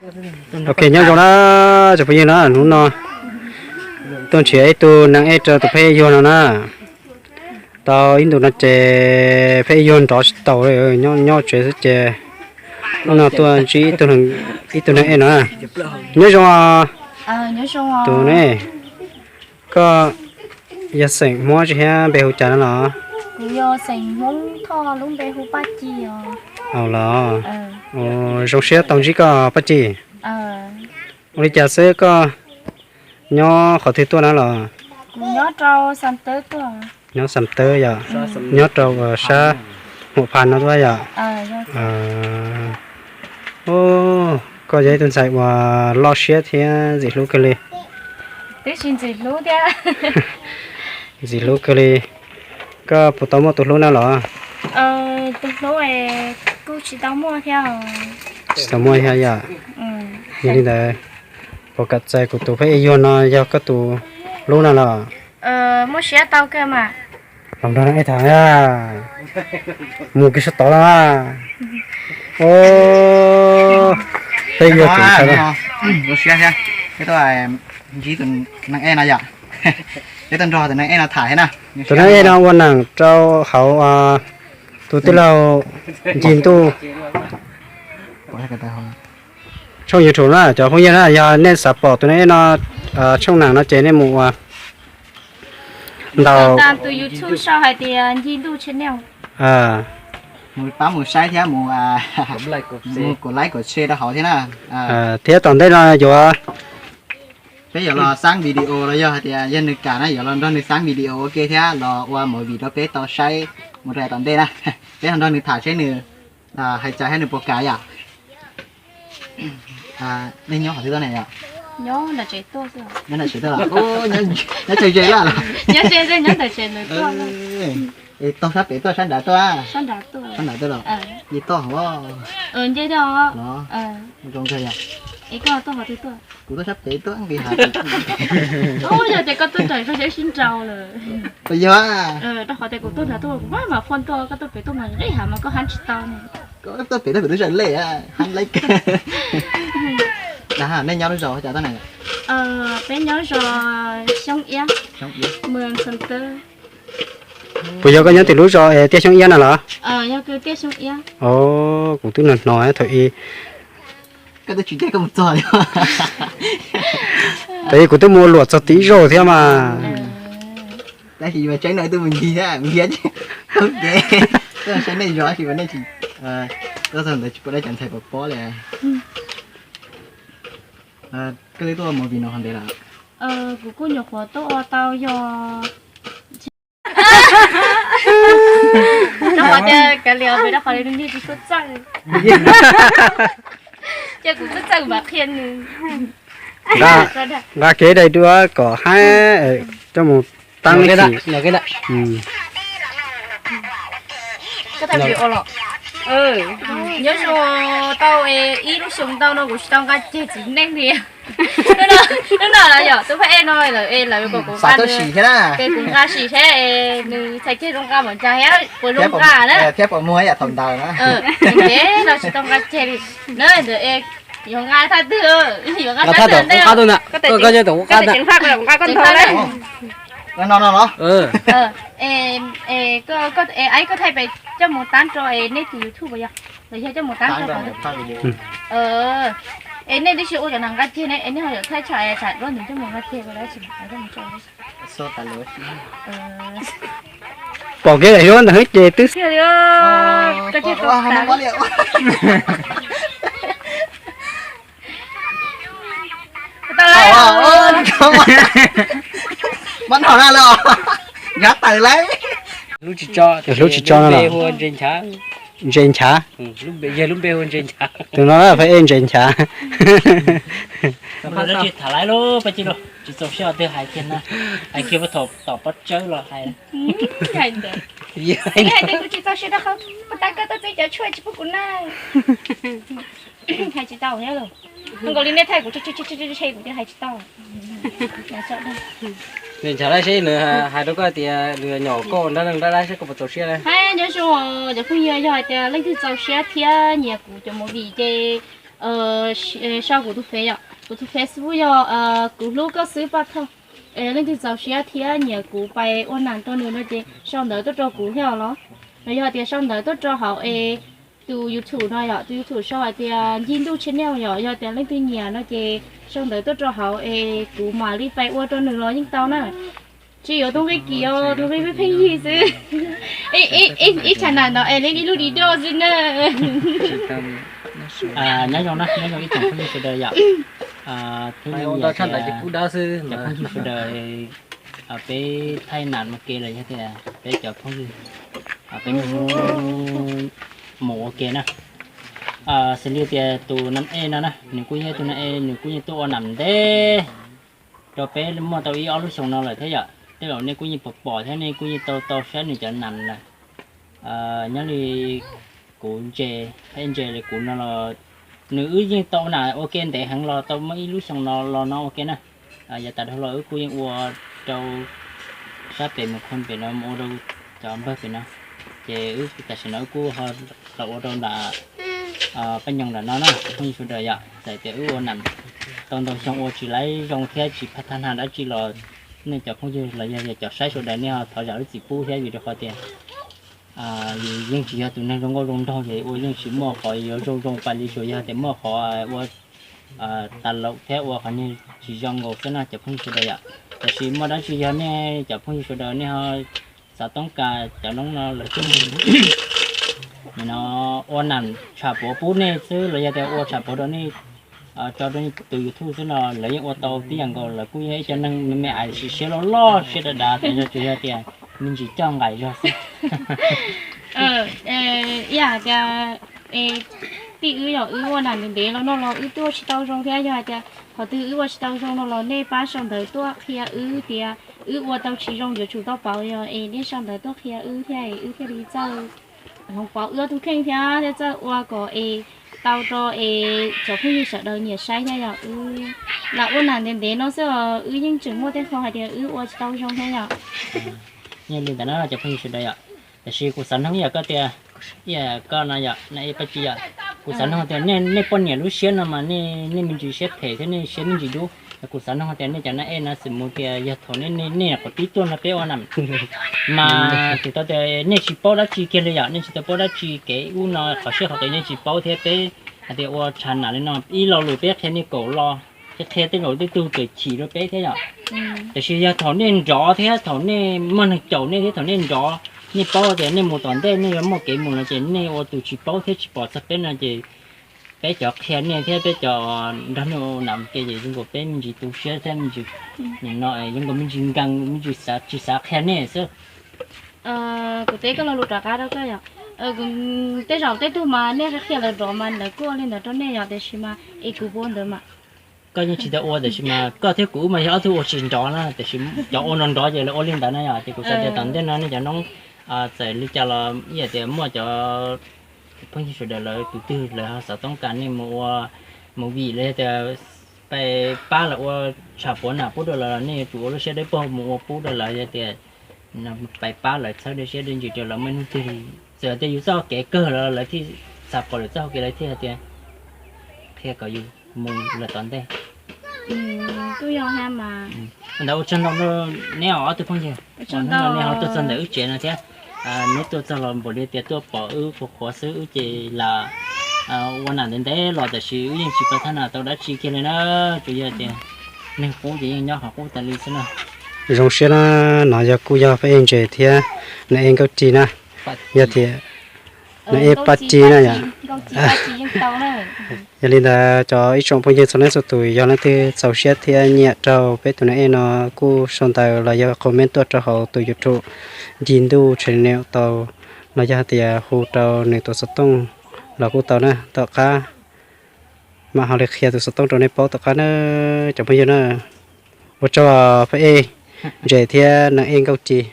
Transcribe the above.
Ok, nyob zoo na, cov phooj ywg na, hnub no tuaj nrhiav ib tug neeg ej rau tus pheb yuag no na. Tau ib ntus no ces pheb yuag nrov tsis taus li, nyob nyob tsev xwb ces hnub no tuaj ntsib ib tug neeg ej no. Nyob zoo tus ne, koj yog xeem Hmoob tsis thiab npe hu cas no los? Au los, zoo siab tau ntsib koj Paj Ci. Ua li cas xwb koj nyob qhov twg tuaj na los? Nyob Xam Tawb yom, nyob rau sab Huam Phas no tuaj yom. Koj yog ib tug ntxhais uas loj siab thiab ntxim hlub kawg li. Ntxim hlub kawg li. Koj puas tau muaj tus hlub na los? Tsis tau muaj thiab yom. Yog li ntawd, puas kam txais kuv tus pheb ej yuag no yog koj tus hlub na los? Muaj siab tau kawg mas. Los nrog neeg ej tham, mus kiag sab tod los. Peb yuav tus zoo siab thiab, peb tuaj ntsib tus neeg ej no yom. Peb tuaj nrog tus neeg ej no tham thiab na. Tus neeg ej no ua neeg rau hauv tus tij laug Ncig Ntuj tshooj YouTube na cov phooj ywg na. Yog nej xav pom tus neeg ej no tshooj neeg no ces nej mus ua ntaus tus YouTube sau hais tias Ncig Ntuj channel. Mus pab mus saib thiab mus, mus kom like kom share rau hauv thiab na. Thiab tom ntej no yuav, peb yuav los xab video los yog hais tias yog nws kam na yuav los nrog nws xab video ua ke thiab los ua movie rau peb tau saib mus rau tom ntej na. Peb ho nrog nws tham seb nws hais cas thiab nws puas kam yom. Nej nyob qhov twg tuaj ne yom? Nyob ntawm tsev tuaj. Nyob ntawm tsev tuaj los? Nyob tsev ze laj los? Taug sab pem tuaj sab nrad tuaj? Sab nrad tuaj los? Nce toj hov. Nce toj. Zoo kawg yom. Kuv tuaj sab pem tuaj nqis hav. Yog tias koj tuaj nram zog xyov sib nrau lawm. Yog. Rau qhov tias kuv tuaj nrad tuaj kuv mam mam phone tuaj, koj tuaj pem tuaj mas nqis hav mas koj hab tsis tau. Koj tuaj pem tuaj pem twb zawm lej, hab lej kawg. Nej nyob lub zos ua cas tuaj na? Peb nyob zos Xyoob Iab, Xyoob Iab, Mw Xeev Tawb. Puas yog koj nyob tim lub zos es tiaj Xyoob Iab no los? Yog tiaj Xyoob Iab. Kuv twb hnov hnov thaum ib, koj twb tsis tias koj mus txog li. Thaum ib kuv twb mus ua luam txog tib zaug thiab mas. Tab sis yus tseeb no twb mus ncig thiab mus nrhiav tau kev, twb saib nej zos tab sis nej tsis, tuaj txog ntawd tsis pom dab cov ntxhais pom pob li. Koj twb tuaj ua movie no qhov ntev lawm? Kuv kuj nyuam qhuav tuaj ua tau yog rau qhov tias kav liam pem rau qhov li nws tsis txawj txawj, ces kuv txawj txawj kuv mam qhia nws. Nqa kev daim duab kom haib, coj mus tab ib chim. Nyob zoo, tau ib lub xyoo ntau no kuv tsis tau nqa ceg txiv neej li. Hnub no los yog tus phab ej no lawm es lawv kom kuv nqa, ces kuv nqa sim seb nws txhais ceg zoo nqa npaum cas thiab puas zoo nqa na. Thiab puas muag yam thaum ntawd na. Ces los tsis tau nqa ceg li na. Ntawd es yuav nqa thaj twg, yuav nqa thaj twg ntej? No no los? Koj thaij pem coj mus tab rau nej tus YouTube yog los yog coj mus tab rau qhov, es nej twb tsis ua cov nqa ceg ne, es nej ho yuav thaij tsham tsam duab nws coj mus nqa ceg dab tsi? Pom kev daim duab ntawd ces twb Ntshai tawm lawm. Lub tsis tso no los? Ntses nchav. Tus no phab ej ntses nchav. Tham laiv lub paj ci, tsis txaus siab twg hais kiag na, hais kiag puag thaum tom pob tsawb los hais. Hais tias kuv tsis txaus siab rau qhov puag ta koj tuaj txeeb cov tshuaj tsis pub kuv na. Hais tsis tau nkaus li nej thaij kuv, kuv hais tsis tau. Nws nchav lawm seb nws hais rau koj tias nws nyom koj nrab neeg nrab lab seb koj puas txaus siab na. Hais nyob zoo cov phooj ywg, yog hais tias leej twg txaus siab thiab nyiam kuv cov movie ces Sau kuv tus Face yom, kuv tus Facebook yog Kuv Hlub Koj Xwb Paj Thoj. Leej twg txaus siab thiab nyiam kuv pais ua nam rau nws no ces sau ntawv tuaj rau kuv thiab los, los yog tias sau ntawv tuaj rau hauv es tus YouTube no yom, tus YouTube sau hais tias Ncig Ntuj Channel yom, yog tias leej twg nyiam no ces sau ntawv tuaj rau hauv es kuv mam li pais ua rau nws los yeej tau na. Tsis yuav tus nqi kim os, tus nqi pheej yig xwb. Ib tsam nam ntawd es li ib lub di doj xwb na. Nyob zoo na, nyob zoo ib tsoom phooj ywg sawv daws yom. Thiab yog tias cov phooj ywg sawv daws, peb thaij nam ua ke los yog tias peb cov phooj ywg, peb mus ua ke na. Xws li tias tus nam ej no na, nws kuj yog tus nam ej, nws kuj yeej tuaj ua nam ntev rau peb muaj tau ib ob lub xyoo no lawm thiab yom. Tej zaum nej kuj yeej pom pom thiab nej kuj yeej tau tau saib nws cov nam lawm. Nyob li kuv ntse, ntse li kuv no los nws wb yeej tau nam ua ke ntev heev los tau muaj ib lub xyoo no los no ua ke na. Yav tas dhau los wb kuj yeej ua rau sab pem mus khoom pem no mus ua rau cov npawg pem no, ces wb tam sim no wb kuj ho los ua rau nram Paj Nyoog nram no na, cov phooj ywg sawv daws yom. Txawm tias wb ua nam tau ntau xyoo ua tsis laib zoo thiab tsis phaj thab hna dab tsi los nej cov phooj ywg los yog cov saib sawv daws nej ho thov zam lub txim pub thiab vim rau qhov tias yus yeej tsis yog tus neeg zoo nkauj zoo nraug ces ua yeej tsis muaj qhov yuav zoo zoo pais li, tsuas yog tias muaj qhov ua tas laum thiab ua qhov niag tsis zoo nkaus xwb no cov phooj ywg sawv daws yom. Tiam sis muaj dab tsi yog nej cov phooj ywg sawv daws nej ho xav toob kas cov noob no lawv kuj no ua nam tsham puav pub nej xwb los yog tias ua tsham puav rau nej tso rau tus YouTube xwb no lawv yeej ua tau tib yam nkaus, lawv kuj yog ib cov neeg me me ais siab loj loj siab dav dav tas zog tsuas yog tias me ntsis coj nqaim zog xwb. Ib yam tias tij wb yog wb ua nam ntev ntev los no los wb tuaj tsis tau zoo thiab, yog hais tias qhov twg wb ua tsis tau zoo no los nej pab sau ntawv tuaj qhia wb tias wb ua tau tsis zoo yuav tsum tau pauv, yog es nej sau ntawv tuaj qhia wb thiab wb thiaj li txawj hloov pauv wb ob tug kheej thiab thiaj txawj ua kom es tau rau es cov phooj ywg sawv daws nyiam saib thiab yom. Wb lam ua nam ntev ntev no xwb os wb yeej tseem muaj tej qho hais tias wb ua tsis tau zoo thiab yom. Yog li ntawd na cov phooj ywg sawv daws yom, tiam sis kuv xav noog ib yam koj tias, ib yam koj no yom, na ej Paj Ci yom, kuv xav noog tias nej poj niam lub siab no mas nej me ntsis siab phem thiab nej siab me ntsis dub. Kuv xav noog tias nej cov na ej no xwm mus tias yog thaum nej nyuam qhuav pib tuaj no peb ua nam mas kuv tau tias nej tsis paub dab tsi kiag li yom, nej tsis tau paub dab tsi kev ub no qhov siab qhov qis nej tsis paub thiab peb hais tias ua tshav nam li no ib lo lus peb qhia nej kaum lo, qhia tej zaum tej tug tseem chim rau peb thiab yom. Tiam sis yog thaum nej nrov thiab thaum nej muaj neeg caum nej thiab thaum nej nrov, nej paub tias nej mus tom ntej nej yuav muaj kev mus no ces nej ua tus tsis paub thiab tsis pom txog peb no ces peb cov qhia nej thiab peb cov nrog nej ua nam ke ces zoo nkaus peb me ntsis tu siab thiab me ntsis nim no zoo nkaus me ntsis nkees me ntsis xav tsis xav qhia nej xwb. Kuv teb koj lo lus rov qab rau koj yom. Tej zaum tej tug mas nej qhia lawv nrov mas lawv kuj ua li ntawd rau nej yom, tiam sis mas es kuv puas ua ntawd mas koj yeej tsis tau ua tiam sis mas koj thiab kuv mas yog ob tug ua tsis nrov na, tiam sis cov ua nrov nrov ces lawv ua li ntawd na yom. Ces kuv xav tias tom ntej no nej cov noob txawm li cas los ib yam tias muaj cov phooj ywg sawv daws lawv tus twg lawv ho xav toob kas nej mus ua movie los yog tias pais pab lawv ua tsham puav nam pub rau lawv los nej yuav tsum ua lub siab dawb paug mus ua pub rau lawv, yog tias pais pab lawv txhawb dawb siab dawb ntsws rau lawv muaj ib hnub twg li, txawm tias yus txoj kev kawg los lawv thiaj xav pom lawm txoj hau kev lawv thiaj hais tias qhia kom yus mus lawm tom ntej. Ntawd ua tsaug ntau rau neb ob tug phooj ywg, nej ho tuaj txog ntawm wb tsev no thiab. Neb tuaj txog los npaum li tias tuaj pom wb qhuav qhuav xwb, wb ces lam ua nam ntev ntev los tiam sis wb yeej tsis pab thab nam tau dab tsi kiag li na. Tsuas yog tias neeg qub ces yeej nyob qhov qub tas li xwb na. Zoo siab na, no yog kuj yog Paj Ej Ntses thiab Nam Ej Nkauj Ris na, yog tias Nam Ej Paj Ris na yom. Yog li ntawd cov ib tsoom phooj ywg txhua leej txhua tus yog leej twg txaus siab thiab nyiam rau peb tus Nam Ej no kuj sau ntawv los yog comment tuaj rau hauv tus YouTube Ncig Ntuj Channel tau, los yog hais tias hu rau nws tus xov tooj los kuj tau na. Tom qab mam ho li qhia tus xov tooj rau nej paub tom qab na cov phooj ywg na. Ua tsaug Paj Ej Ntses thiab Nam Ej Nkauj Ris.